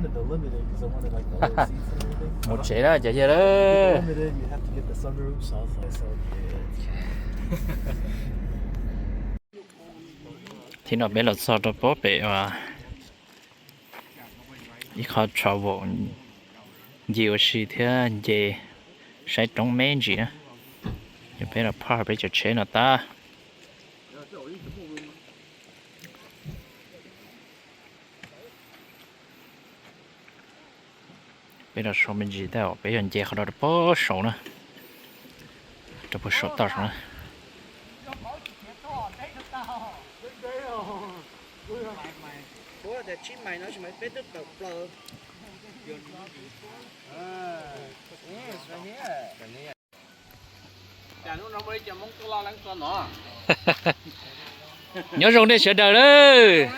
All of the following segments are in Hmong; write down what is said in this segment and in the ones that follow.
Mus tsev na cov yawg lawm. Thaum no peb los txog rau pob pem ib qho travel, nce ua si thiab nce saib roob me ntsis na. Ces peb los park peb cov tsheb no tag. Peb los saum me ntsis tag, peb yog nce qhov no rau pem saud na, rau pem saum toj saud na. Nyob zoo nej sawv daws lawm.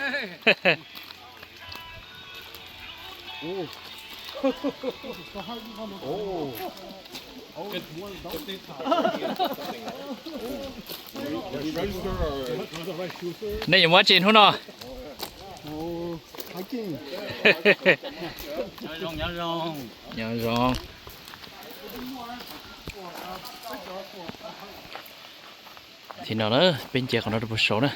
Nej yuav mus dab tsi hnub no? Nyob zoo. Thaum no na peb nce qhov no rau pem saud na.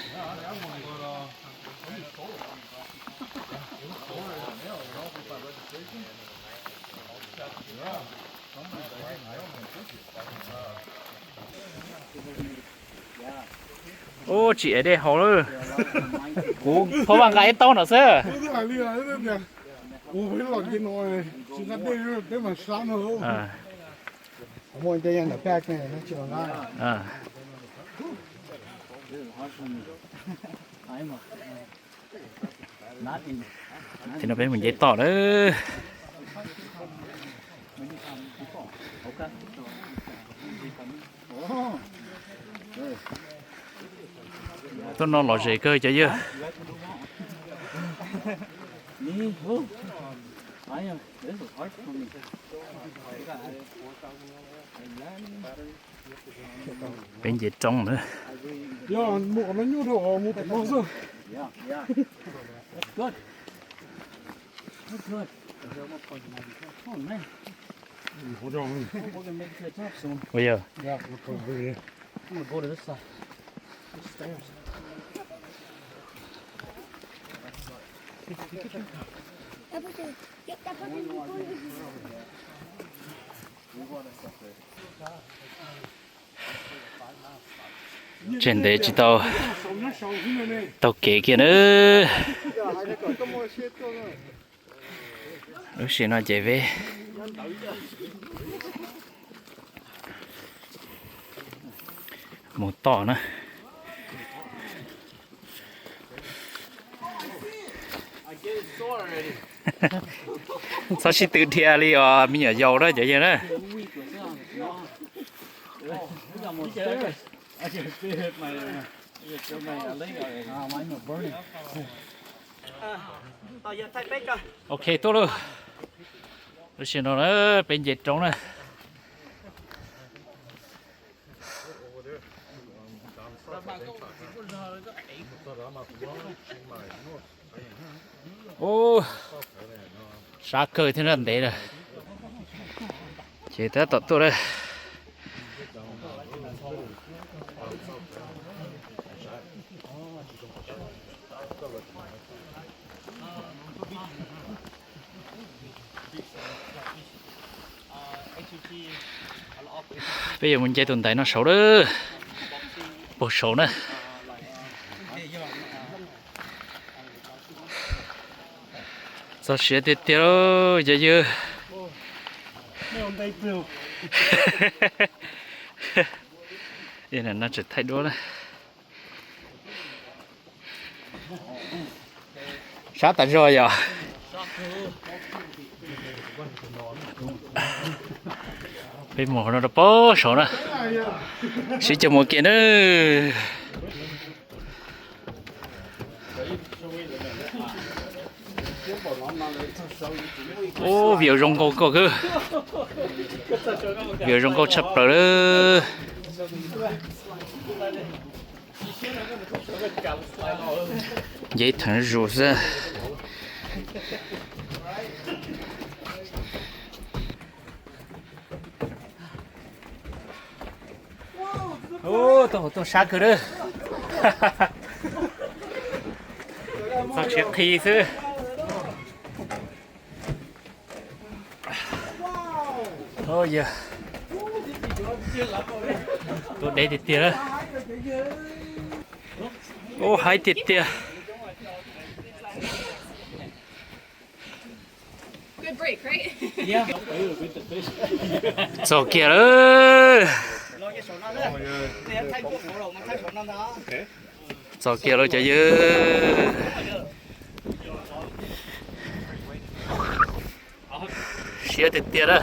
Ub, tsis ev dej haus lawm. Kuv pheej nqa ib taub no xwb. Thaum no peb mus nce toj lawm. Toj no lom zem kawg cov yawg. Peb nce roob na. Ua yog. Tseg ntev tsis tau taug kev kiag na. Lub sij hawm no ces peb mus toj na. Txhob sib tw dhia li os me nyuam yaus na cov yawg na. Ok tuaj lauj. Lub sij hawm no na peb nce roob na. Ub, sab kawg thiab na, ntev lawm. Ces tab tom tuaj lawm. Peb yuav mus nce tus ntaiv no saud lawm, puag saud na. Txog siav tiag tiag lauj cov yawg. No tseem thaij duab na. Sab tas zog yom. Peb mus qhov no rau pem saud na. Sib cog mus kiag na. Ub, view zoo nkauj kawg, view zoo nkauj tshaj plaws lawm. Nce ib theem zuj zus xwb. Tuaj hauv tuaj sab kawg lawm. Txog tsis qhi xwb. Yog tuaj deb tiag tiag lawm. Ub, haib tiag tiag. Txog kiag lawm. Txog kiag lawm cov yawg. Siab tiag tiag na.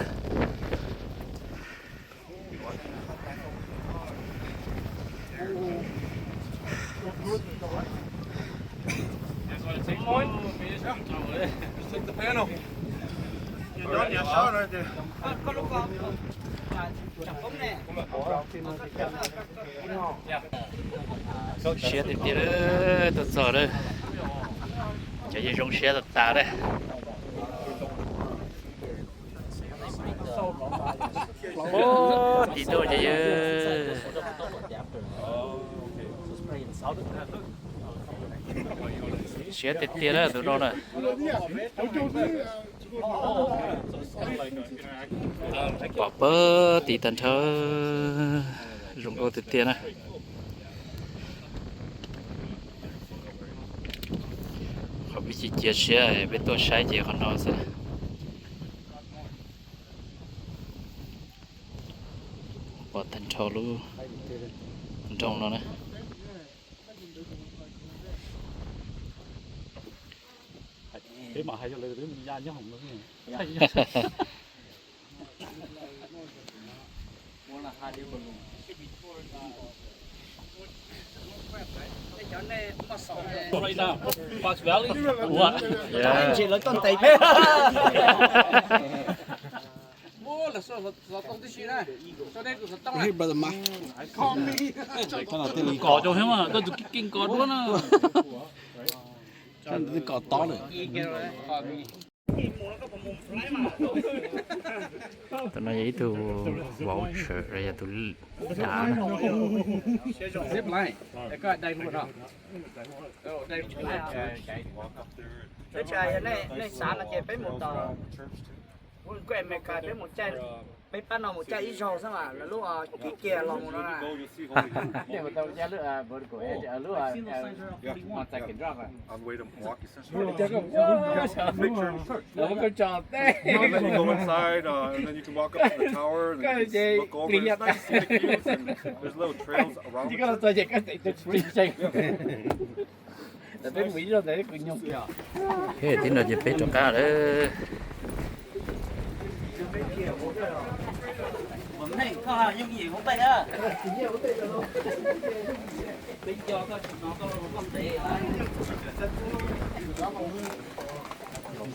Siab tiag tiag, tuaj txog lawm. Cov yawg zoo siab tas tas lawm. Tiv tuaj cov yawg. Siab tiag tiag na tus no na. Pom pawg tid tag nrho, zoo nkauj tiag tiag na. Qhov peb cia siab peb tuaj saib ces qhov no xwb. Pom tag nrho lub nroog no na. Kom rau thiab mas, koj tus keej kos duab na. Koj tus keej kos tob lawm. Tus no yog ib tug voucher los yog tus dav na. Nej xav no ces peb mus tom America peb mus caij, peb pab no mus caij ib zaug xwb mas lawv lub kiv kiag los mus no na. Then you go inside, uh, and then you can walk up to the tower, and you can look over. It's nice to see the views, and there's little trails around the church. Tib no ces peb rov qab lawm.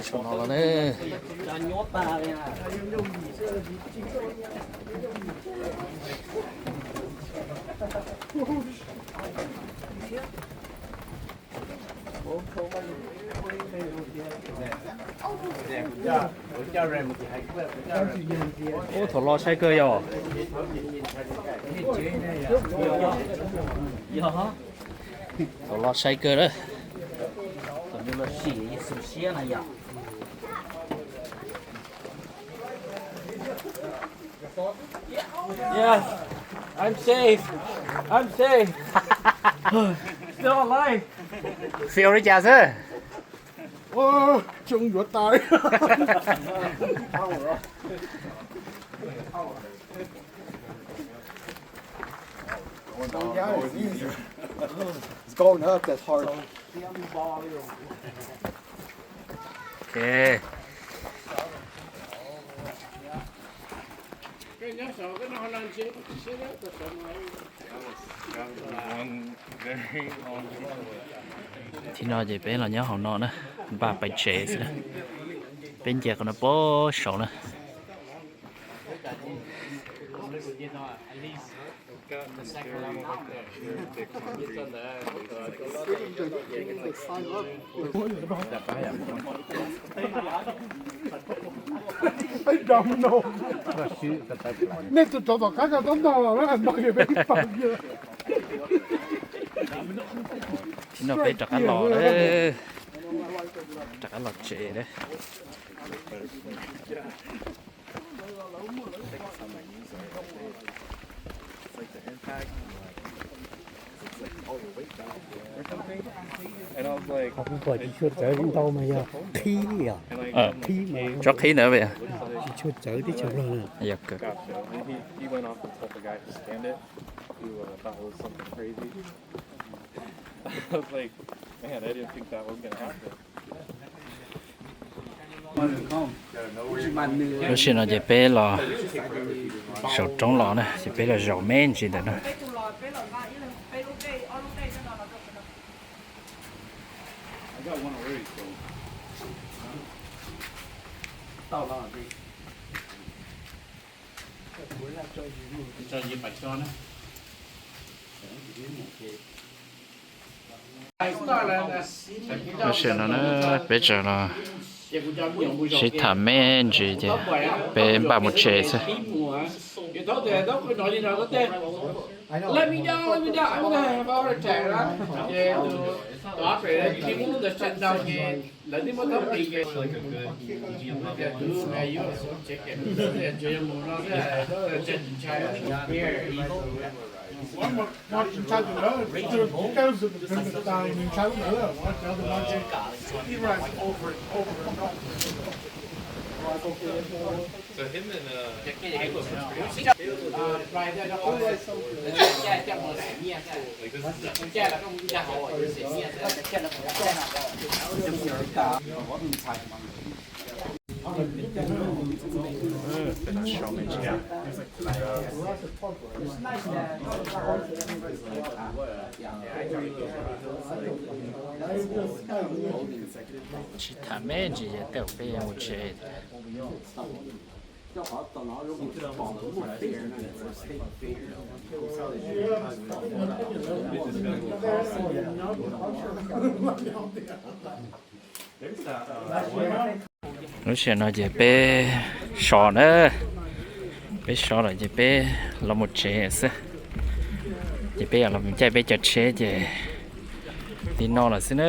Saum no los ne. Ub, thaum los sai kawg yom. Thaum los sai kawg lawm. Thaum los sim Yexus siab no yom. Yes, I'm safe. I'm safe. Still alive. Fiv li cas xwb? Ua, tsoo yuav tas. It's going up, that's hard. Ok. Tib no ces peb los nyob hauv no na, npaj pais tsev xwb na. Peb nce qhov no pem saud na. Nej tus tsov tom qab ko tau ntog los na, ntog kiag peb ib pawg kiag. Ib no peb rov qab los, rov qab los tsev na. Kuv pom tsis tshua txawv ntau mas yog qhib li os. Qhib mas tsob qhib ntawd yog tsis tshua txawv teb chaws Nplog na. Lub sij no ces peb los saum roob los na, ces peb los zaum me ntsis ntawm no. Lub sij no na, peb tseem los sib tham me ntsis ces peb npaj mus tsev xwb. Sib tham me ntsis ces tej zaum peb yuav mus tsev. Lub sij hawm no ces peb so na, peb so lawm ces peb los mus tsev xwb. Ces peb yuav los mus caij peb cov tsheb ces li no lawm xwb na.